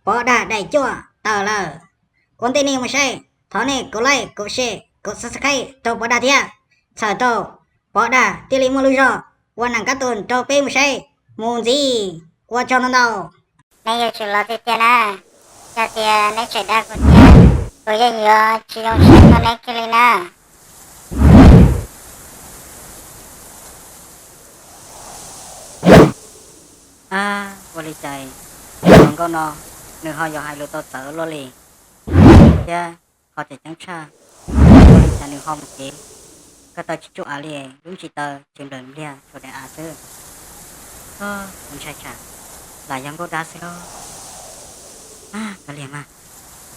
Pov Dag daim cuaj tawm lawm. Ua ntej nej mus saib, thov nej kaum like, kaum share, kaum subscribe rau Pov Dag thiab. Txhawm rau Pov Dag thiaj li muaj lub zog ua nees kab tooj rau peb mus saib mus ntxiv. Ua tsaug ntau ntau. Neb yuav tsum los tiag tiag na, yog tias neb tseem dag kuv thiab, kuv yeej yuav tsis zoo siab rau neb kiag li na. Ab, ua li cas tus hluas nkauj no nws ho yuav hais lus tau txawv luaj li thiab, qhov tseem ceeb tshaj, ua li cas nws ho mus kev ko taw tsis tsuj av li, lub ntsis taw tsis nplawm npliag tshuav daim av xwb. Kuv ntshai tsam lam yog nkauj dab xwb lauj. Kav liam mas,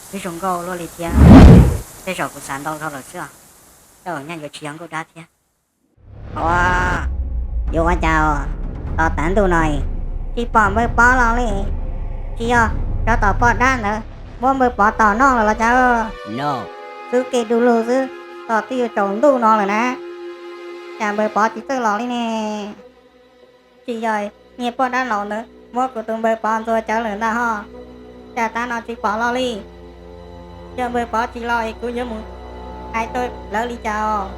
twb zoo nkauj luaj li thiab, tej zaum kuv xav ntau dhau lawm xwb os, tej zaum nyaj yuav tsis yog nkauj dab thiab. Ua, yuav ua cas tos tav ntuj no tsis pom npawg Pov los li? Tsis yog cov tom poj dab ntawd muab npawg Pov tom noj lawm los cas? Xwb kev du lug xwb, tos twb yuav tsaus ntuj no lawm na, cas npawg Pov tsis txawj los li ne? Tsis yog niag poj dab laus ntawd muab kuv tus npawg Pov ntxuag cawv lawm ntag ho, cas tav no tsis pom los li? Yog npawg Pov tsis los es kuv yuav mus hais rau lawv li cas os?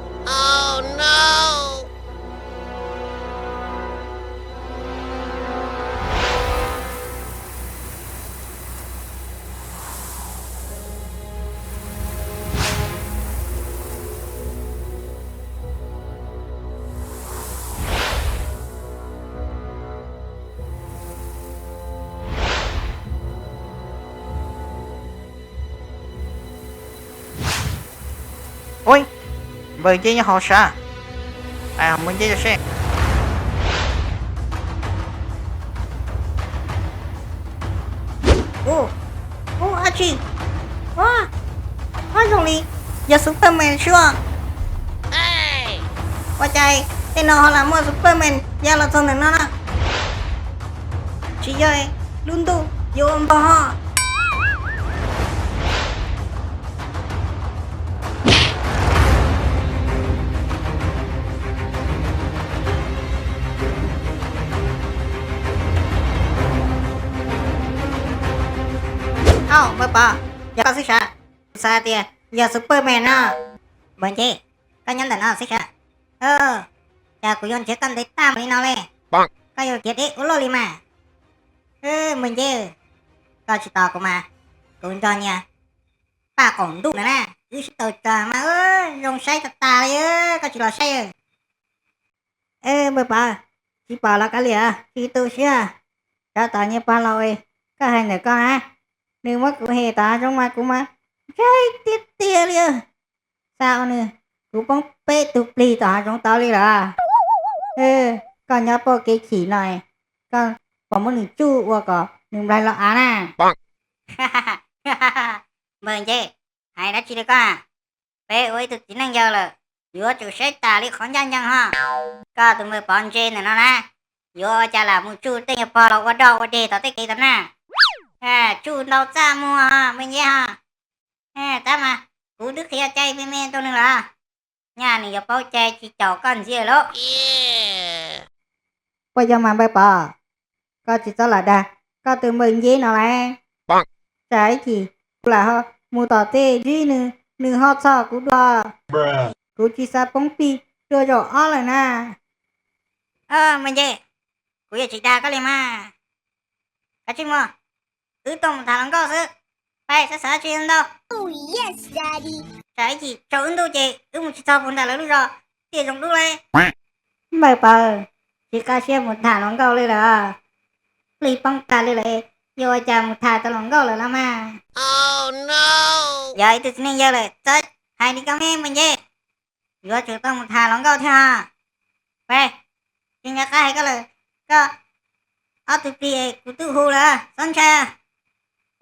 Ub, npawg Nceb nyob hauv sab, npawg Nceb seb. Ub, ub, dab tsi? Ua, ua zoo li yog Superman xwb. Ua cas tej no ho lam muaj Superman ya los txog ntawm no na? Tsis yog lub ntuj yuav ua npog ho? Au, npawg Pov, yog koj xwb sav? Xav tias yog Superman no. Npawg Nceb, koj nyob ntawm no xwb sav? Cas kuv yuav nrhiav koj ntev tag npaum li no li. Koj yuav khiav deb ua luaj li mas. Npawg Nceb, koj tsis tos kuv mas, kuv nrog nyias paj qaum ntuj ntawd na, wb sib tau tso mas zoo saib tas tas li, koj tsis los saib. Npawg Pov, tsis pom los kav liam, tsis tu siab. Tsov tom nyias pog laus, koj hais ntawm koj na, nws muab kuv hem tom hav zoov mas kuv mas ntshai tiag tiag li. Xa ua nws, kuv poob peb tug plig tom hav zoov tod li lawm. Koj nyob pauj kev chim no, koj puas muab nws tsuj ua kom nws nplaig los av na? Npawg Nceb, hais dab tsi li koj? Peb ua ib tug txiv neej yawg lawm, yuav tsum saib tas li qhov ncaj ncees ho. Koj tus npawg Pov ntse ntawm no na, yuav ua cas lam mus tsuj tej nyuag pog los ua dog ua dig tom tej kev tom na. Tsuj ntau txaj muag ho npawg Nceb ho. Tab mas kuv twb qhia cai me me rau nws lawm, nyaj nws yuav paub cai tsis caum koj ntxiv lawm. Puas yog mas npawg Pov? Koj tsis txhob lam dag koj tus npawg Nceb no lauj. Tsam ib chim kuv lam ho mus tom tej ntsib nws, nws ho txhom kuv dua. Kuv tsis xav poob plig dua zaum ob lawm na. Npawg Nceb, kuv yuav tsis dag koj li mas. Kav tsij mus, wb tuaj mus tham hluas nkauj xwb. Peb xav xav tsis ntau. Tsam ib chim tsaus wb ntuj ces wb mus tsis txog puag nram lawv lub zos tiaj zoov dub lauj. Npawg Pov, tsis qab siab mus tham hluas nkauj li lawm. Plig poob tag li lawm, yuav ua cas mus tham tau hluas nkauj lawm los mas. Yog ib tug txiv neej yawg lawm txhob hais li koj me npawg Nceb. Yuav tsum tau mus tham hluas nkauj thiab. Peb, tsis nco qab hais koj lawm, koj ob tug plig kuv twb hu lawm, txhob ntshai.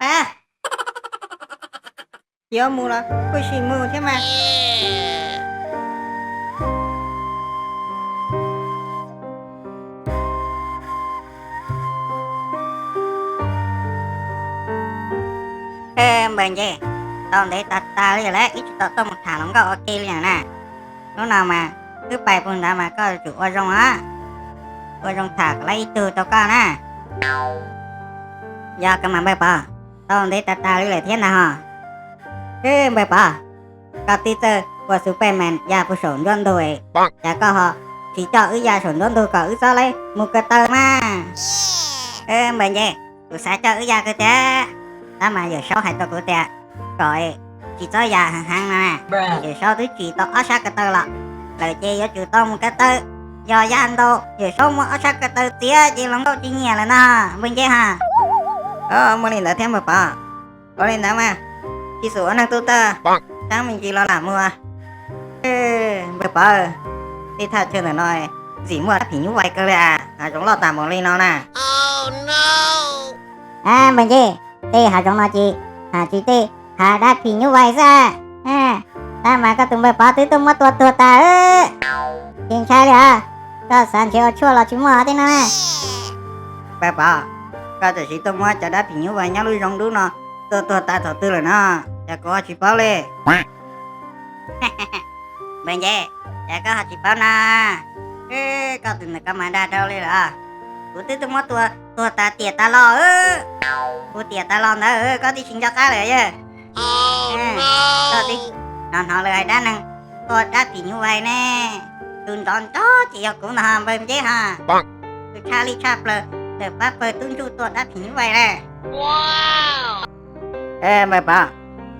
Peb, yuav mus los kuj sim mus thiab mas. Npawg Nceb, tau ntev tas tas li lawm, wb tsis tau tuaj mus tham hluas nkauj ua ke li na. Hnub no mas wb pais puag nrad mas koj yuav tsum ua zoo, ua zoo tham kom lawv ib tug tau koj na. Yog kawg mas npawg Pov. tau ntev tas tas li lawm thiab ntag ho. Npawg Pov, koj twb txawj ua Superman ya puag saum nruab ntug, cas koj ho tsis coj wb ya saum nruab ntug kom wb txhob mus ko taw mas? Npawg Nce, kuv xav coj wb ya kawg thiab, tab mas Yawm Saub hais rau kuv tias kom tsis txhob ya heev heev no na. Yawm Saub twb tsim tau ob sab ko taw los lawm ces yuav tsum tau mus ko taw. Yog ya ntau Yawm Saub muab ob sab ko taw txiav ces hluas nkauj tsis nyiam lawm no npawg Nce ha. Muaj li ntawd thiab npawg Pov. Ua li ntawd mas, tsis xum ua neeg tub tag, tsaab me ntsis los lam mus. Npawg Pov, tej thaj chaw ntawm no ntxim muaj dab phim nyuj vais kawg li, hav zoov loj tas npaum li no na. Npawg Nce, tej hav zoov no ces haj tsis tej hav dab phim nyuj vais xwb. Tab mas koj tus npawg Pov twb tuaj muab tua tuag tas, ces ntshai li os. Koj xav nrhiav ua tshuaj los tsis muaj tej no na. Npawg Pov, koj tam sim tuaj muab cov dab phim nyuj vais nyob lub zoov dub no tua tuag tas thaum twg lawm no, cas kuv ho tsis paub li? Npawg Nce, cas koj ho tsis paub na? Koj tus ntawm koj mas dag dhau li lawm. Kuv twb tuaj muab tua tuag tas tiam tas los. Tus tiam tas los ntawd koj twb tsis nco qab lawm yawg. Koj twb hnov hnov lawv hais dab neeg tua dab phim nyuj vais ne. Tus nrov nrov ces yog kuv ntag npawg Nce ha. Tus tshaj lij tshaj plaws ntawm pab pawg tub ntsuj tua dab phim nyuj vais na. Npawg Pov,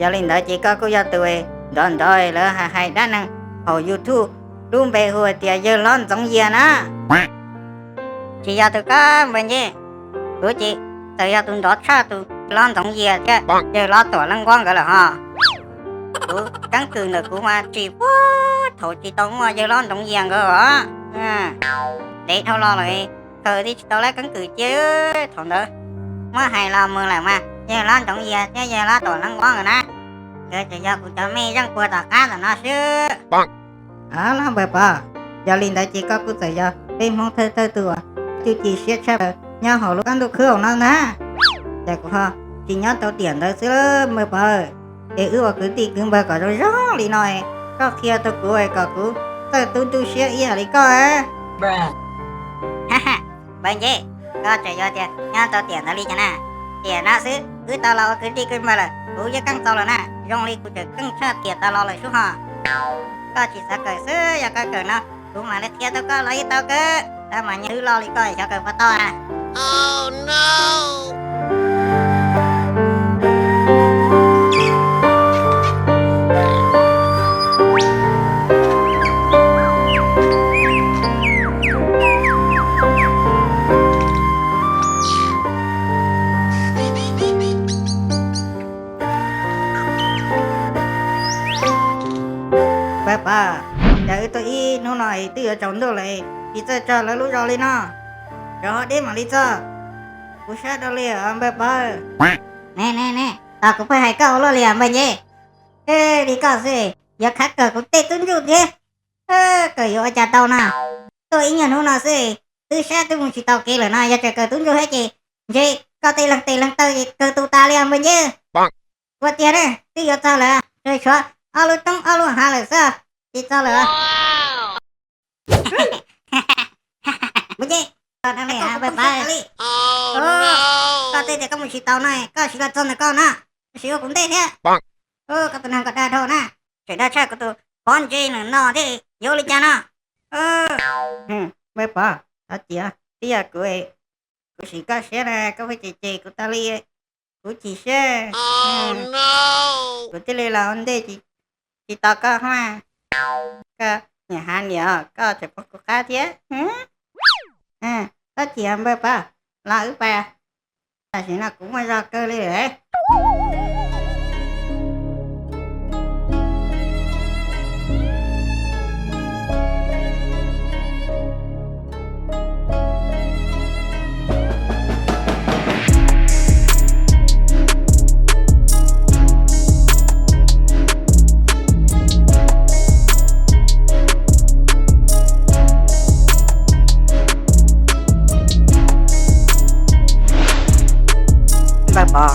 yog li ntawd ces koj kuj yog tus nrov nrov lawv hais hais dab neeg hauv YouTube lub npe hu tias yawg hlob Ntxoov Yias na. Tsis yog tus koj npawg Nce, kuv ces txawm yog tus nrov tshaj tus hlob Ntxoov Yias thiab yawg hlob Tuam Leej Nquab nkawd lawm ho. Kuv keeb kwm ntawm kuv mas tsis puag thaum tsis tau muaj yawg hlob Ntxoov Yias nkawd os. Ntev dhau los lawm, kawg twb tsis tau lab keeb kwm cia. Thaum ntawd muab hais los mus lawm mas yawg hlob Ntxoov Yias thiab yawg hlob Tuam Leej Nquab nkawd na, nkawd tseem yog kuv cov me zeej puag tom qab ntawm no xwb. Los npawg Pov, yog li ntawd ces koj kuj txawm yog peb Hmoob thawj thawj tug uas txuj ci siab tshaj plaws nyob hauv lub qab ntuj khwb no ntag. Cas kuv ho tsis nyob tau tiam ntawd xwb npawg Pov. Es wb ua kwv tij kwv npawg kom zoo zoo li no, koj qhia rau kuv kom kuv txawj tub ntsuj siab ib yam li koj. Npawg Nce, koj tseem yuav tias nyob tau tiam ntawd li cas na? Tiam no xwb wb tau los ua kwv tij kwv npawg lawm, kuv yeej keej txaus lawm na, zoo li kuv tseem keej tshaj tiam tas los lawm sub ho. Koj tsis xav kawm xwb, yog koj kawm no kuv mam li qhia rau koj los yeej tau kawg, tab mas nyob twb loj li koj xyov kawm puas tau a. Npawg Pov, cas wb tuaj ib hnub no twb yuav tsaus ntuj lawm tsis txawj txog lawv lub zos li no, rov ho deb mam li txog. Kuv sab rau li os npawg Pov. Ne ne ne, tos kuv pheej hais koj ua luaj li os npawg Nce. Li koj xwb, yuav khav kawg kuv tej tub ntsuj thiab. Kawg yuav ua cas tau na, tuaj ib nyuag hnub no xwb twb sab twb mus tsis tau kev lawm no, yog tseem kawm tub ntsuj thiab ces ntshe koj tej leeg tes leeg taw ces kawg tu tas li os npawg Nce. Ua tiag ne, twb yuav txog lawm, tsuas tshuav ob lub roob ob lub hav lawm xwb, tsis txog lawm. Npawg Nce, koj tej tias koj mus tsis tau no koj siv los txog ntawm koj na, siv ua kuv ntej thiab. Koj tus neeg koj dag dhau na, tseem dag tshaj kuv tus Pov Nce no thiab, yuav ua li cas no? Npawg Pov, thov txim, twb yog kuv, kuv sim koj siab na, koj pheej cem cem kuv tas li, kuv chim siab. Kuv thiaj li los ua ntej tsis tos koj hos. Koj niam hav niam os, koj tseem poob kuv qab thiab. Thov txim npawg Pov, los wb pais, tam sim no kuv muaj zog kawg li lawm. Npawg Pov,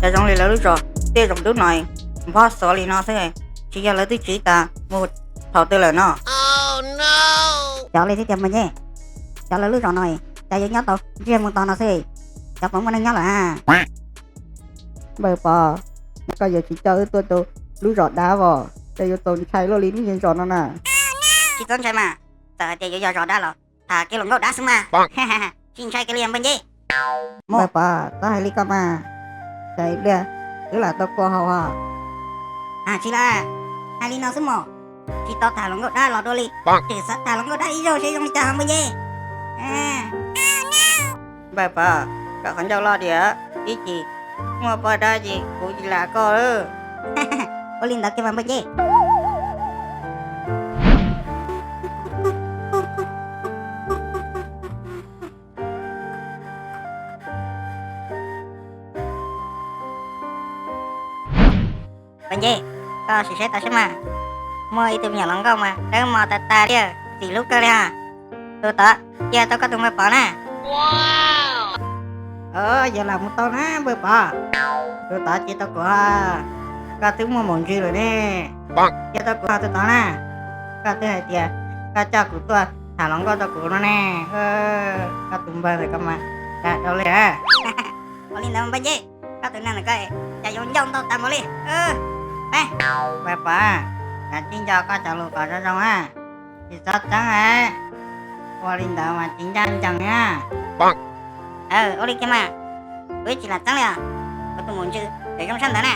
cas zoo li lawv lub zos tej zoov dub no npog xuav li no xwb, tsis yog lawv twb tsiv tas mus thaum twg lawm no? Xyov li thiab tiag npawg Nce, xyov lawv lub zos no cas yuav nyob tau ntsiag mus tos no xwb, xyov puas muaj neeg nyob lawm. Npawg Pov, koj yuav tsis coj wb tuaj rau lub zos dab os, cas yuav txaus ntshai luaj li nej zos no na. Tsis txaus ntshai mas, txawm hais tias yuav yog zos dab los tham kev hluas nkauj dab xwb mas. Tsis ntshai kiag li npawg Nceb. Npawg Pov, txhob hais li ko mas, tsam ib pliag wb lam tau kua hau os. Tsis li, hais li no xwb mog, tsis tau tham hluas nkauj dab los dua li, tseem xav tham hluas nkauj dab ib zaug seb zoo li cas npawg Nceb. Npawg Pov, koj qhov ncauj loj diam, ib chim muaj poj dab ces kuv tsis lam koj lawm. Ua li ntawd kiag mas npawg Nceb. Npawg Nceb, koj sim saib tau seb mas, muaj ib tug me nyuam hluas nkauj mas dawb mos tas tas li, txim hlub kawg li os. Tus tod cia tau koj tus npawg Pov na. Yog lam mus tau na npawg Pov. Tus tod cia tau kuv, koj twb muaj maum ntsws lawm ne. Cia tau kuv tus tod na. Koj twb hais tias koj coj kuv tuaj tham hluas nkauj rau kuv no ne. Koj tus npawg ntawm ko mas dag dhau li. Ua li ntawd npawg Nceb, koj tus neeg ntawm ko cas yuav ncauj ntau tas npaum li. Npawg Pov, kuv tsis nco koj cov lus kom zoo zoo na, tsis txhob txeeb. Ua li ntawd mas tsis ncaj ncees na. Ua li kiag mas, kuv tsis lam txeeb li os. Kuv tus maum ntsws tseem zoo sab ntawd na.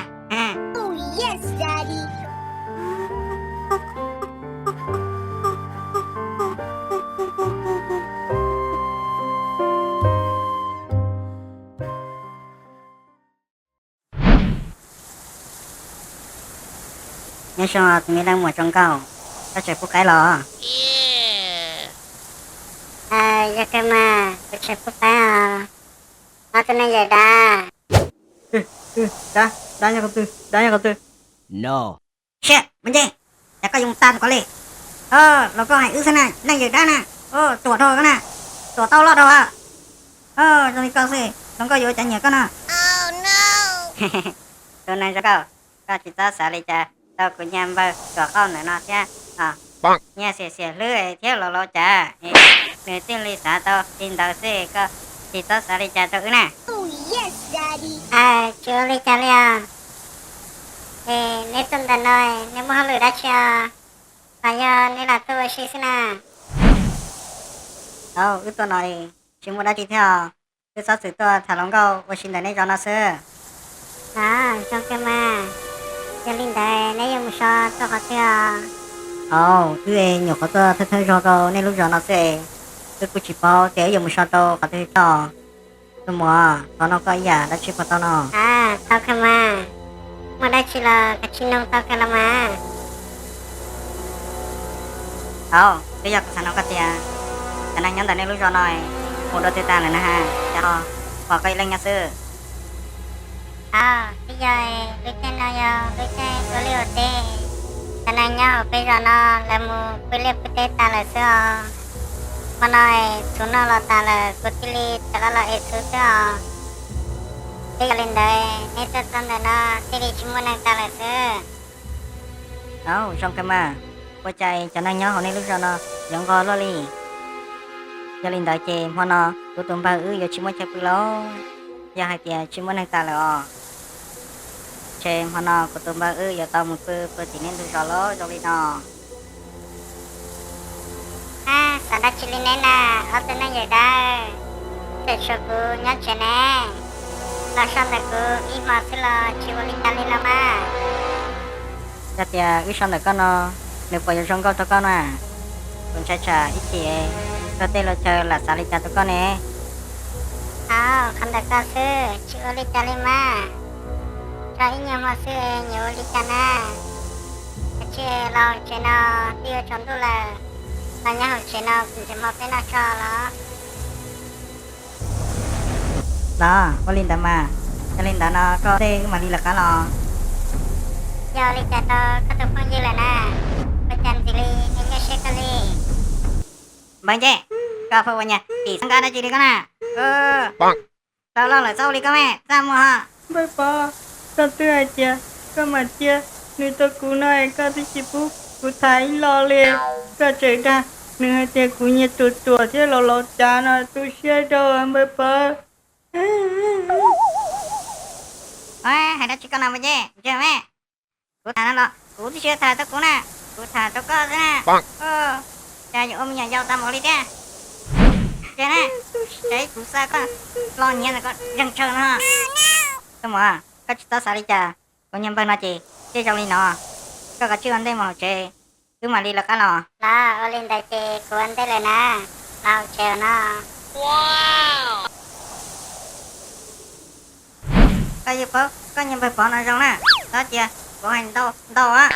Nyob zoo tus me leej muam zoo nkauj, koj tseem pub qaib los? Yog kawg mas, kuv tseem pub qaib os. Ob tug neeg yawm dab. Dab, dab nyob qhov twg, dab nyob qhov twg? Siab, npawg Nceb, cas koj yuav mus tag mus ko li? Los koj hais wb xwb na, neeg yawm dab na, ruam dhau koj na, ruam tau loj dhau. Zoo li koj xwb, zoo nkauj yuav ua cas nyiam koj no. Tus neeg zoo nkauj, koj tsis txhob xav li cas rau kuv niag npawg ruam qauj ntawm no thiab. Niag xiam xiam hlwb thiab los los cas, nws thiaj li xav tau li ntawd xwb, koj tsis txhob xav li cas rau wb na. Tsis ua li cas li os. Es neb tuaj ntawm no, neb muaj hauj lwm dab tsi os? Los yog neb lam tuaj ua si xwb na? Au, wb tuaj no tsis muaj dab tsi thiab os. Wb txhob txwm tuaj tham hluas nkauj ua si ntawm nej zos no xwb. Zoo kawg mas. Yog li ntawd neb yuav mus so tuaj qhov twg os? Au, wb nyuam qhuav tuaj thawj thawj zaug rau nej lub zos no xwb es, wb kuj tsis paub tias wb yuav mus so rau qhov twg tau. Tus muam, thov nug koj ib yam dab tsi puas tau no? Tau kawg mas. Muaj dab tsi los kav tsij nug tau kawg los mas. Au, twb yog kuv xav nug koj tias, cov neeg nyob ntawm nej lub zos no mus dua twg tag lawm na, cas ho pom koj ib leeg nyob xwb? Au, twb yog lub caij no yog lub caij ua liaj ua teb, cov neeg nyob hauv peb zos no lawv mus pw liaj pw teb tas lawm xwb os. Hmo no es txhuv noj los tas lawm, kuv thiaj li tawm los los ev txhuv xwb os. Twb yog li ntawd neb tuaj txog ntawm no thiaj li tsis muaj neeg tas lawm xwb. Au, zoo kawg mas. Ua cas cov neeg nyob hauv nej lub zos no yuav nqog luaj li? Yog li ntawd ces hmo no kuv tus npawg wb yuav tsis muaj chaw pw lauj. Yog hais tias tsis muaj neeg tas lawm os, ces hmo no kuv tus npawg wb yuav tau mus pw puag tim nej ntug zos lauj zoo li no. Ab, xav dab tsi li neb na, ob tug neeg yawm dab, tseem tshuav kuv nyob tsev ne. Los so ntawm kuv ib hmos xwb los tsis ua li cas li los mas. Yog tias wb so ntawm koj no, nws puas yuav zoo nkauj rau koj na? Kuv ntshai tsam ib chim luag tej luag chaw lam xav li cas rau koj ne. Au, qhov ntawm koj xwb tsis ua li cas li mas. So ib nyuag hmo xwb es yuav ua li cas na? Kav tsij los hauv tsev no, twb yuav tsaus ntuj lawm. Los nyob hauv tsev no kuv ntxiv hmo peb noj tso los. Los ua li ntawd mas, yog li ntawd no koj tej wb mam li lawv qab los. Yog ua li cas rau koj tus phooj ywg lawm na? Ua cas ntxim li es nyuaj siab kawg li? Npawg Nceb, koj pheej ua niag tim txheeb nqa dab tsi li koj na? Tau loj lawm txhob ua li koj me txaj muag ho. Npawg Pov, koj twb hais tias koj mam cia nws rau kuv no es koj twb tsis pub kuv tham ib los li. Koj tseem dag nws hais tias kuv nyias ruam ruam thiab laus laus cas no, tu siab rau npawg Pov. Hais dab tsi koj no Npawg Nceb, ntsia me. Kuv tham no los kuv twb tsis tham rau kuv na, kuv tham rau koj xwb na. Cas yuav ua me nyuam yaus tas npaum li thiab. Ntsia na, tsam kuv xa koj los nyiav ntawm koj zeeg tsawv no. Koj muam, koj tsis txhob xav li cas, kuv niag npawg no ces thiaj zoo li no. Koj kav tsij ua ntej mus hauv tsev, wb mam li lawv qab los. Los ua li ntawd ces kuv ua ntej lawm na, los hauv tsev no. Koj yeej paub koj niag npawg Pov no zoo na, txhob cia kuv hais ntau ntau a.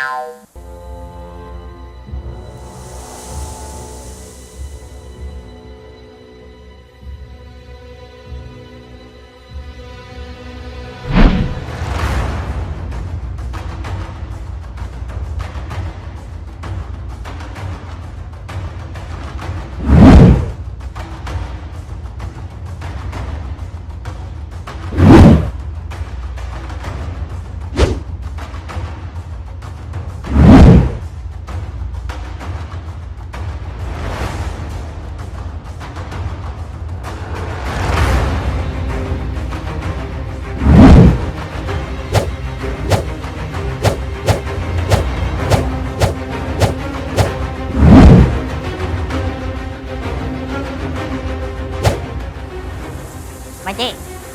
Mas ces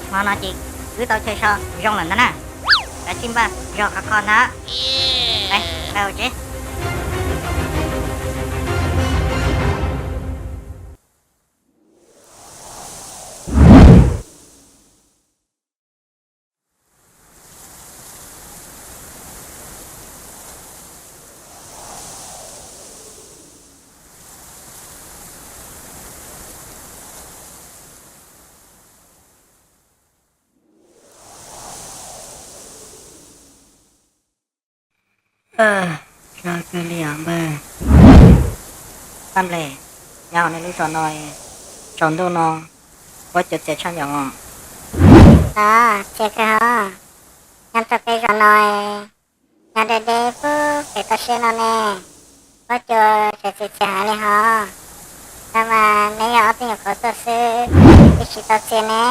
hmo no ces wb tau chaw so zoo lawm ntag na. Kav tsij npaj zog khov kho ntag. Peb, peb hauv tsev. Sab kawg li os npawg. Paj Nplej, nyob hauv nej lub zos no tsaus ntuj no, huab cua txias tshaj yom? Los txias kawg os, nyob rau peb zos no, nyob deb deb pub pem toj siab no ne, huab cua tseem txias txias heev li hos. Tab mas neb yog ob tug nyuam qhuav tuaj xwb, twb tsis tau txias ne,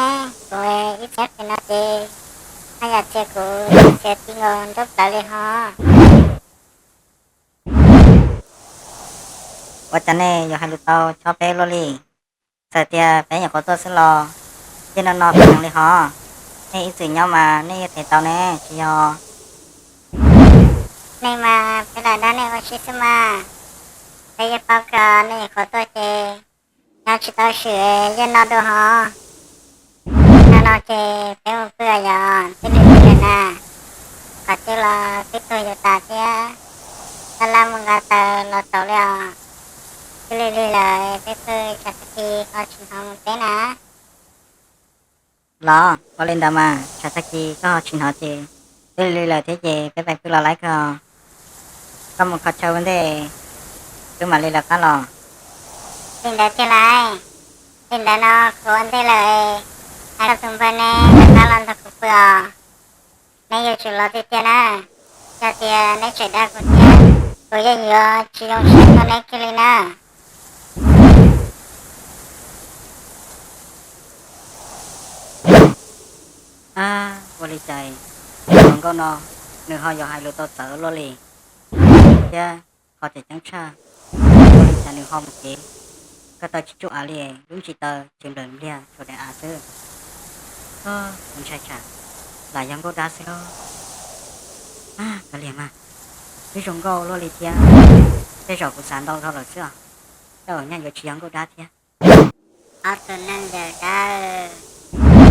kuv ib txhiab pem no ces haj yam txias kuv txias ti nkaus nruab plawv li hos. Ua cas nej yuav hais lus tau chob peb luaj li? Txawm tias peb nyuam qhuav tuaj xwb los yeej no no peb heev li hos. Nej ib txwm nyob mas nej yeej them tau ne, tsis yog? Nej mas peb lam dag nej ua si xwb mas. Peb yeej paub kawg nej nyuam qhuav tuaj ces nyob tsis tau swm yeej no dua hos. No no ces peb mus pw yom, twb lig lig lawm na. Qhov twg los twb tuag yus tas thiab, laj laj mus nqa taws los tsaus li os. Twb lig lig lawm, peb pw tsam tag kis ho tsis hnov mus teb na. Los ua li ntawd mas tsam tag kis koj ho tsis hnov ces twb lig lig lawm thiab ces peb pais pw los lawm kawg. Koj mus kho chaw ua ntej, wb mam li lawv qab los. Li ntawd tiag lauj. Li ntawd no kuv ua ntej lawm, hais rau tus npawg ne lawv qab los nrog kuv pw os. Neb yuav tsum los tiag tiag na, yog tias neb tseem dag kuv thiab, kuv yeej yuav tsis zoo siab rau neb kiag li na. Ab, ua li cas tus hluas nkauj no nws ho yuav hais lus tau txawv luaj li thiab, qhov tseem ceeb tshaj, ua li cas nws ho mus kev ko taw tsis tsuj av li, lub ntsis taw tsis nplawm npliag tshuav daim av xwb. Kuv ntshai tsam lam yog nkauj dab xwb lauj. Kav liam mas, twb zoo nkauj luaj li thiab, tej zaum kuv xav ntau dhau lawm xwb os. Tej zaum nyaj yuav tsis yog nkauj dab thiab. Ob tug neeg ntawm dawb,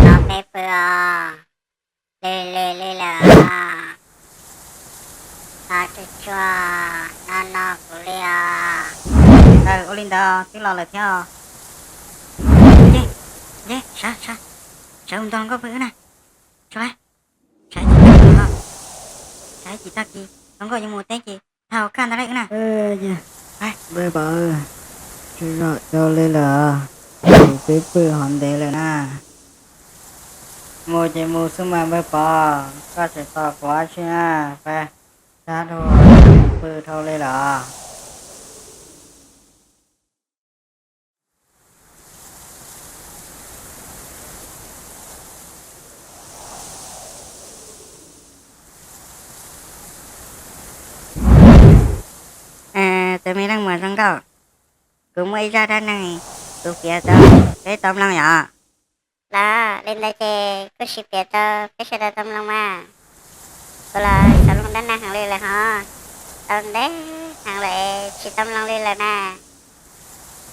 no peb pw os. Lig lig li lawm os. No tsuag tsuag, no no kuv li os. Ua li ntawd twb los lawm thiab os. Nce, nce, sawv, sawv, sawv mus nrog hluas nkauj pw wb na. Tsuag, tshaib tsis tag kis, tshaib tsis tag kis hluas nkauj yuav mus teb ces tag hauv kaj ntag lauj wb na. Npawg Pov, tsaug zog dhau li lawm, kuv pib pw hov ntev lawm na. Mus ces mus xwb mas npawg Pov, koj tseem tos kuv dab tsi na. Pab, sab dhau, pw dhau li lawm. Tus me leej muam zoo nkauj, kuv muaj ib zaj dab neeg kuv piav rau peb tau mloog yom. Los li ntawd ces kuj sim piav rau peb sawv daws tau mloog mas. Kuv los xav mloog dab neeg heev li lawm hov, tau ntev heev lawm tsis tau mloog li lawm na.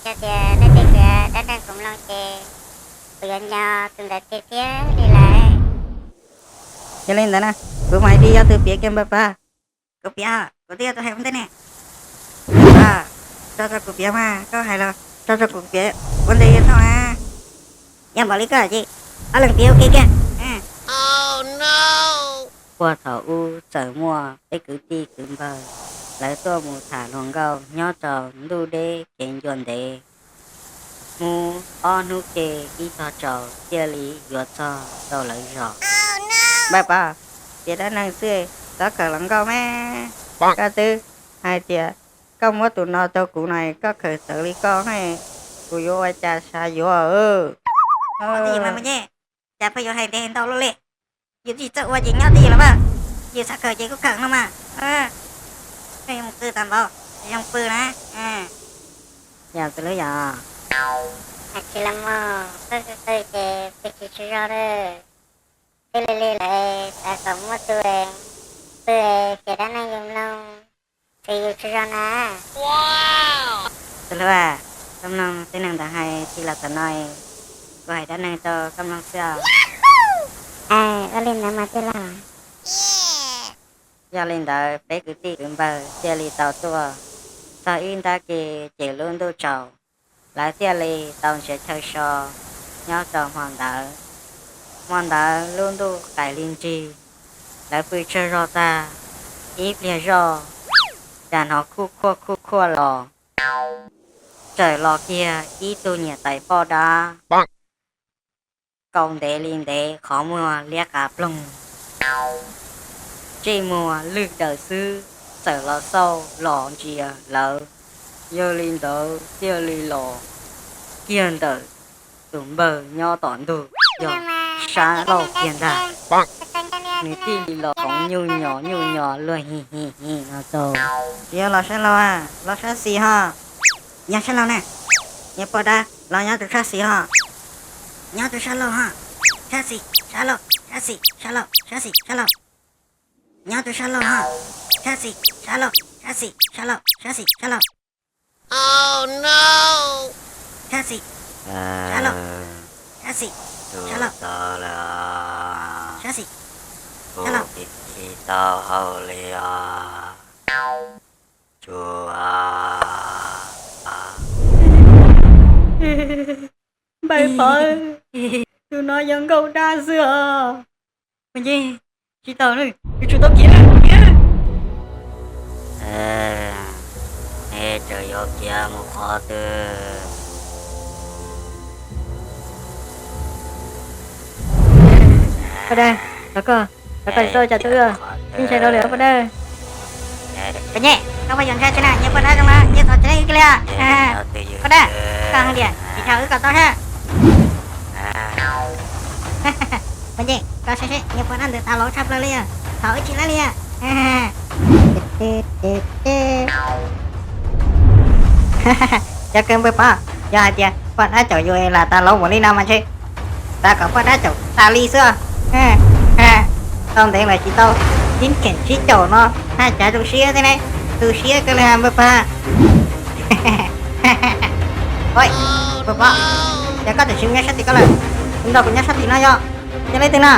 Yog tias leej twg piav dab neeg kuv mloog ces kuv yuav nco tus ntawd tiag tiag li lawm. Yog li ntawd na, kuv mas hais tias yog tus piav kiag npawg Pab. Kuv piav, kuv twb yog tus hais ua ntej ne. Tso rau kuv piav mas, koj hais los tso rau kuv piav ua ntej yog tau na. Yog npaum li koj ces ob leeg piav ua ke kiag. Puag thaum ub txawm muaj peb kwv tij kwv npawg, lawv tuaj mus tham hluas nkauj nyob rau ntuj deb kev ncua ntev. Mus ob hnub ke ib tog tsaus thiaj li yuav txog rau lawv zos. Npawg Pab, piav dab neeg xwb, txhob kawm hluas nkauj mas. Koj twb hais tias koj muab tus no rau kuv no, koj khaws tawv li koj, kuv yuav ua cas xav yuav. Cas pheej yuav hais ntev ntau luaj li. Yus twb tsis txawj ua ces nyob twj ywm los mas, yus xav kawm ces kuj kawm no mas. Pheej mus qw tas npaum zoo pw na. Yog txwv lub yog, hais tsis los mus, qw qw qw ces pw tsis tsaug zog lawm. Twb lig lig lawm, xav kom muaj tus pw piav dab neeg yus mloog, txwv yus tsaug zog na. Tus hlub, koj mloog tej neeg ntawd hais tsis los tom no, kuv hais dab neeg rau koj mloog xwb os. Ua li ntawd mas tij laug. Yog li ntawd peb kwv tij kwv npawg thiaj li tau tuaj txog ib nrab ke, ces lub ntuj tsaus, lawv thiaj li tau nrhiav chaw so nyob rau hmo ntawd. Hmo ntawd lub ntuj qais li nrig, lawv pw tsaug zog tag, ib pliag zoj, cas hnov khuj khuaj khuj khuaj los, txawm los kiag ib tug niam tais poj dab, kaus ntev li ntev, qhov muag liab qas ploog, ntsej muag lwj daws xwb, txawm los xauj los ntsia lawv. Yog li ntawd thiaj li los kiag ntawm tus npawg nyob tom ntug, yog sab laug kiag ntag. Nws thiaj li los koov nyuj nyos nyuj nyos luag hi hi hi no rau. Tsis yog los sab laug, los sab xis ho. Nyob sab laug na, nyob poj dab los nyob tus sab xis ho. Nyob tus sab laug ho. Sab xis, sab laug, sab xis, sab laug, sab xis, sab laug. Nyob tus sab laug ho. Sab xis, sab laug, sab xis, sab laug, sab xis, sab laug. Sab xis, sab laug, sab xis, sab laug, sab xis, sab laug. Tsis tau hau li os. Npawg Pov, tus no yog nkauj dab xwb os. Nce, tsis tau na, yuav tsum tau kiav na, kiav. Neb tseem yuav kiav mus qhov twg? Poj dab, los koj, los koj tsis txhob ua cas rau wb, wb ntshai rau lawm poj dab. Koj nyem, koj puas yuav ntshai tsis na, nyias poj dab zoo no nyias thov tsev ib kiag li. Poj dab, koj hais tias tsis dhau wb kom tau sab. Poj dab, koj saib seb nyias poj dab ntawd tas los tshaj plaws li, thov wb tsis laib li. Cov kawg npawg Pov, yog hais tias poj dab caum yus es lam tas los npaum li no mas ntshe xav kom poj dab caum tas li xwb. Tau ntev lawm tsis tau, tib kheem sib caum no, haj cav tu siab thiab ne, tu siab kawg li npawg Pov. Npawg Pov, yog koj tam sim nyob sab tim ko lawm, kuv nrog kuv nyob sab tim no yog, yog leej twg no?